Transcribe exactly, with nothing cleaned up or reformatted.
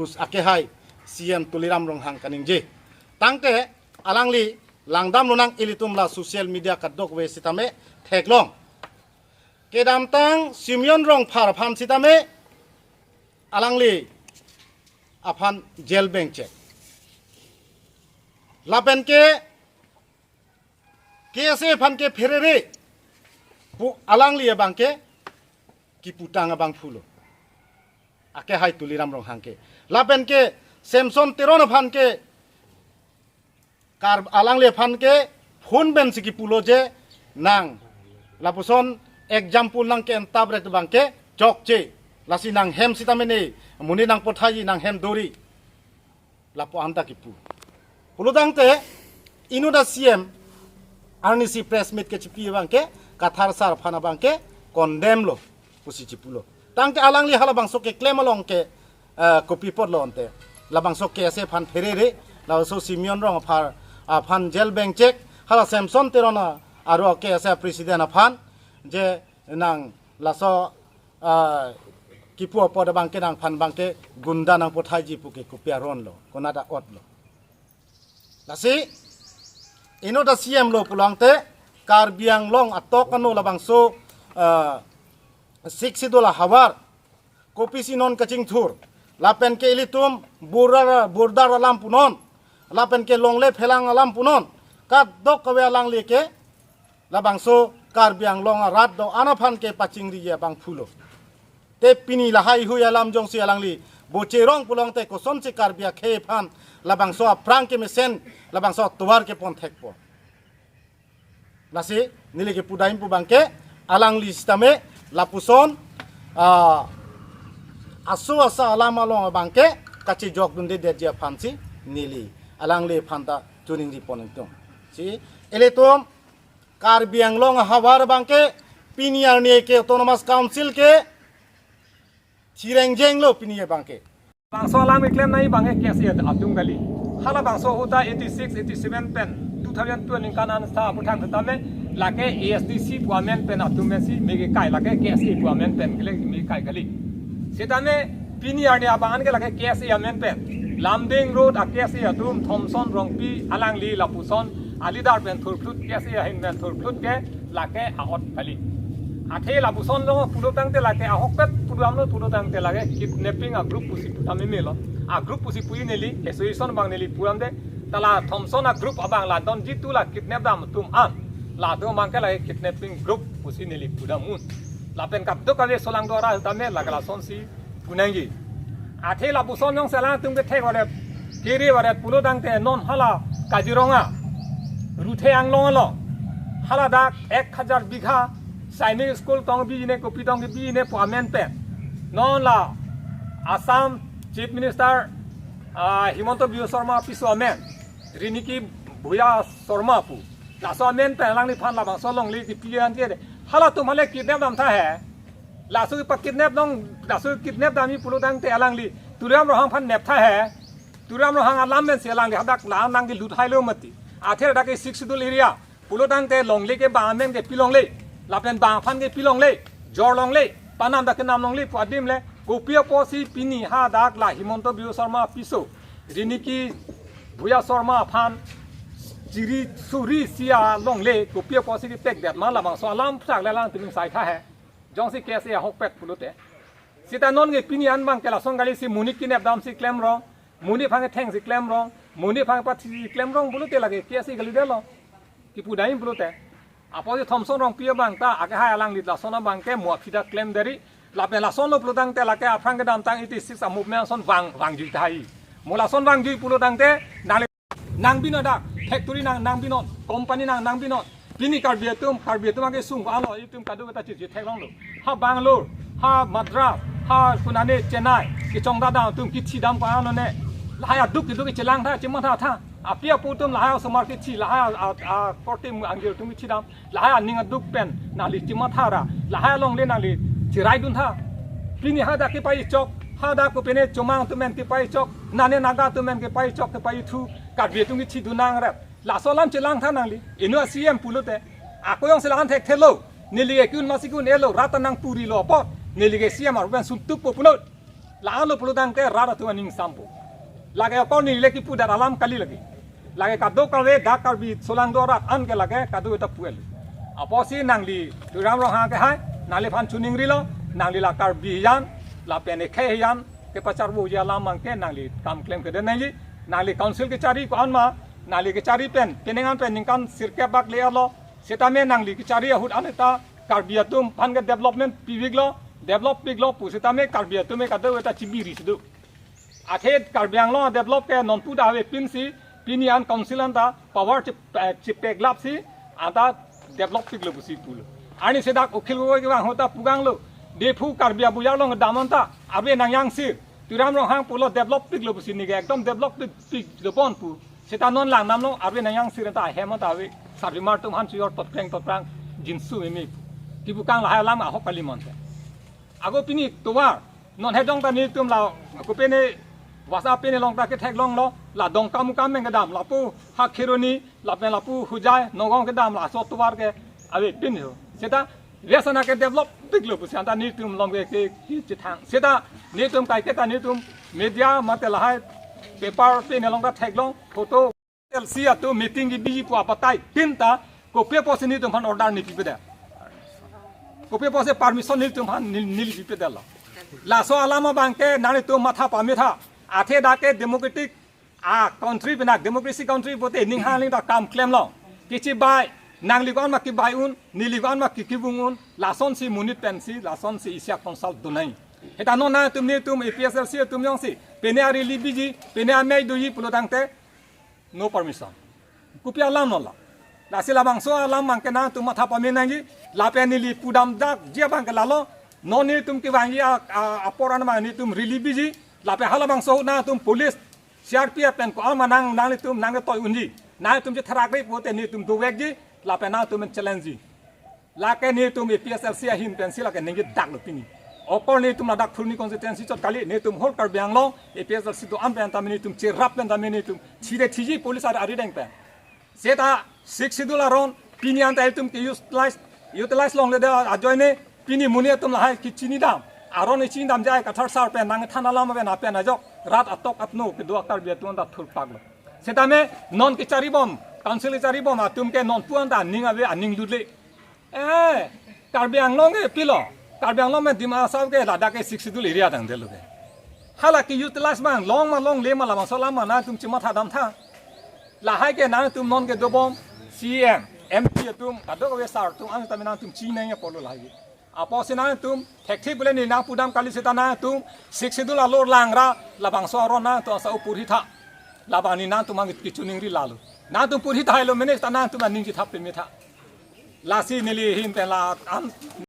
Akehai C M Tuliram Ronghang kaningje. Tangte alangli langdam lonang, ilitum la social media kadokave sitame theklong. Kedamtang Simeon Rongphar aphan sitame alangli aphan jail bengchek. Lapen ke K S A aphan ke pherere pu alangli abang ke kiputang abangphu lo. Akehai Tuliram Ronghang ke. Lapen ke Samson Teron aphan ke kar alangli aphan ke phone pensi kipulo je nang lapuson example nang ke-entap ret abang ke chokche. Lasi nanghem sitame ne, monit nangpothaiji, nanghem dori. Lapu anta kipu. Pulotangte inut a C M arnisi press meet kechipi abang ke Kathar sir aphan abang ke condemn lo pusi chipulo. Tangte alangli halabangso keklem along ke, eh, kopi apotlo ante. Labangso K S A aphan pherere, labangso Simeon Rongphar aphan jail bengchek, hala Samson Teron a aro K S A president aphan je nang laso, ah, kipu apot abang ke nangphan abang ke gunda nangpothaiji pu ke kopi aron lo, konat a-ot lo. Lasi inut a C M lo pulotangte Karbi Anglong atok ano labangso, ah, Sixth Schedule ahavar kopisi non kachingthur, lapen ke ilitum border, border alam punon, lapen ke longle phelang alam punon, kadokave alangli ke labangso Karbi Anglong arat do-an aphan ke pachingriji abangphu lo. Te pini lahai hui alam jongsi alangli bocherong pulotangte kosonsi Karbi akhei aphan labangso aphrang kemesen, labangso atovar kepon thekpo. Lasi neli kipudam pu abang ke alangli sitame lapuson, ah, aso asa alam along abang ke kachejok dundedetji aphansi neli alangli aphanta choningri pon ingtung. Si ilitum Karbi Anglong ahavar abang ke pini arni ke Autonomous Council ke chirengjeng lo pini abang ke. Bangso alam keklem nangji abang ke K S A atum kali. Halabangso ahut ta eighty six, eighty seven pen two thousand two aningkan an sa aputhak sitame lake A S D C pu amen pen atum pensi me kekai, lake K S A pu amen pen kele me kekai kali. Sitame pini arni abang an ke lake K S A amen pen Lumding Road a K S A atum Thomson Rongpi alangli lapuson a-leader pen thurphlut, K S A ahin pen thurphlut ke lake a-ot kali. Athe lapuson lo pulotangte lake ahokpet pudamlo pulotangte lake kidnapping a-group pusi pudam meme lo. A-group pusi puji neli, association abang neli pudamde, ta la Thomson a-group abang la don jitu la kidnap dam atum an, latum abang ke lake kidnapping group pusi neli pudam un. Lapen kadokave solangdo ara sitame lake lasonsi punangji. Athe lapuson jongsi alangtum kethek varet, kere varet pulotangte non hala Kaziranga, Ruthe Anglong along, hala dak ek hajar bigha Sainik School tong biji ne, kopi tong biji ne pu amen pen. Non la Assam Chief Minister, ah, Himanta Biswa Sarma piso amen, Riniki Bhuya Sarma pu. Laso amen pen alangliphan labangso longle kipi an ke de. Halatum hale kidnap damtha he. Laso pa kidnap dong, laso kidnap damji pulotangte alangli Tuliram Ronghang aphan neptha he. Tuliram Ronghang alam pensi alangli hadak la nangkelut hailo mati. Athe dak ke Sixth Schedule area pulotangte longle ke bang amen ke pilongle, lapen bang aphan ke pilongle, jor longle, panam dak kenam longle pu adim le, kopi apotsi pini hadak la Himanta Biswa Sarma piso, Riniki Bhuya Sarma aphan chiri suri sia longle, kopi apotsi ketekdet ma, labangso alam phak le alangtum ning saitha he. Jongsi K S A ahokpet pulote. Sita non ke pini an abang ke lason kalisi monit kidnap damsi klemrong, monit aphan kethengsi klemrong, monit aphan pathisi klemrong pulote lake K S A kalidetlo. Kipudam pulote. Apotsi Thomson Rongpi abang ta akehai alangli lason abang ke mo aphi ta klemdetri. Lapen lason lo pulotangte lake aphrang kedamtang eighty six a-movement ason vang, vangjui tahai. Mo lason vangjui pulotangte nang nangbinon dak, factory nang, nangbinon, company nang, nangbinon. Pini Karbi atum, Karbi atum akesung ko-an lo, itum kadokave ta chiji theklonglo. Ha Bangalore, ha Madras, ha konane Chennai, kechongdam atum kithidam ko-an lo ne. Lahai aduk keduk kechelangtha, chemathatha. Api apo atum lahai osomar kithi, lahai a, a, a, korte mu angjir atum kithidam. Lahai aning aduk pen nangli chemathara, lahai alongle nangli chiraiduntha. Pini hadak kepaichok, hadak kopine Chomang atum pen kepaichok, nane Naga atum pen kepaichok, kepaithu, Karbi atum kithidun nang ret. Laso alam chelangtha nangli, inut a-C M pulote. Ako jongsi la-an thekthelo, neli ke kun masi kun-elo, rat ta nangpurilo apot, neli ke C M arpu pen suntukpo punot. La-anlo pulotangte rat atum aning sampo. Lake okor neli le kipu dak alam kali lake. Lake kadokave dak Karbi asolang do rat an ke lake kadokave ta pu-et. Apotsi nangli Tuliram Ronghang ke hai, nangliphan choningrilo, nangli la Karbi ahin, lapen ekhei ahin, kepacharboji alam abangke nangli kam klemkledet nangji, nangli council kechari ko-an ma, nangli kechari pen, penang an pen ningkan sirkep bak le-etlo, setame nangli kechari ahut an ta Karbi atum aphan ke development pipiklo, develop piklo pu setame Karbi atum ke kadokave ta chibiri si do. Athe Karbi Anglong develop ke non pu ta avepinsi, pini an council an ta power chip-, eh, chipeklapsi, anta develop piklo pusi pulo. Arnisi dak Akhil Gogoi kevang ahut ta puganglo, Diphu Karbi abujar along kedam anta arve nangyangsir, Tuliram Ronghang pulo develop piklo pusi, neke ekdom develop pik, piklo bon pu. Seta non langdamlo, arve nangyangsir ta ahem ta ave, sarpimar atum aphan chojor totkreng totprang jinsu mimi. Kipu kang lahai alam ahok kali mante. Ako pini tovar, non hedong ta nelitum la, ako pene, Vasa pene along ta ketheklonglo, la Dongkamukam pen kedam, lapu ha Kheroni, lapen lapu Hojai, Nagaon kedam, laso tovar ke avepin ho. Seta, resana ke develop piklo pusi anta nelitum along ke, ke, kechethang. Seta, nelitum kaiketa nelitum media mate lahai paper pene along ta theklong, photo, L C atum meeting kebiji pu abatai tin ta, kopi apotsi nelitum aphan order ne pipedet? Kopi apotsi permission nelitum aphan nel-, neli pipedetlo? Laso alam abangke nanglitum matha pametha. Athe dak ke democratic a country pen, democracy country pulote ning hang ling ta kam klemlo. Kechibai, nangli ko-an ma kebai un, neli ko-an ma ke-, kevung un, lasonsi monit pensi, lasonsi isi a-consult do nangji. Seta non nangtum nelitum A P H L C atum jongsi, pene a-rally biji, pene amei doji pulotangte, no permission. Kopi alam non la? Lasi labangso alam abangke nangtum matha pame nangji, lapen neli pudam dakji abangke lalo, non nelitum kevangji a, a, apor an ma nelitum rally biji, lapen halabangso nangtum police, C R P F pen ko-an ma nang, nanglitum nangketoi unji, nangtum chetherak ri pulote nelitum dovekji, lapen nangtum men challenge ji. Lake nelitum A P H L C ahin pensi lake ningje daklo pini. Okor nelitum ladak Phuloni constituency chot kali, nelitum whole Karbi Anglong, A P H L C do-an pen tame nelitum cherap pen tame nelitum thire thiji police ari, arideng pen. Seta Sixth Schedule aron, pini anta itum ke-utilize, utilize longledet ajoine, pini monit atum lahai kechinidam, aron echinidam jai Kathar sar pen nangthan alam pen apen ajok, rat atok atno kedo a-Karbi atum anta thurpaklo. Setame non kecharibom, council kecharibom atum ke non pu anta aning ave, aning lutle. Eh, Karbi Anglong ke pilo. Karbi Anglong pen Dima Hasao ke ladak ke Sixth Schedule area tangdetlo ke. Hala ke-utilize abang, long ma longle ma labangso alam ma nangtum chematha damtha. Lahai ke nangtum non kedobom, C M, M P atum, kadokave sar atum, an tame nangtum chinine polo lahai ke. Apotsi nangtum, thekthe pule ne nangpudam kali seta nangtum, Sixth Schedule alor langra, labangso aron nangtum asai purhi tha. Labang ne nangtum ang kechiningri lalo. Nangtum purhi thailo mene seta nangtum aning chethap pemetha. Lasi neli ahin pen la an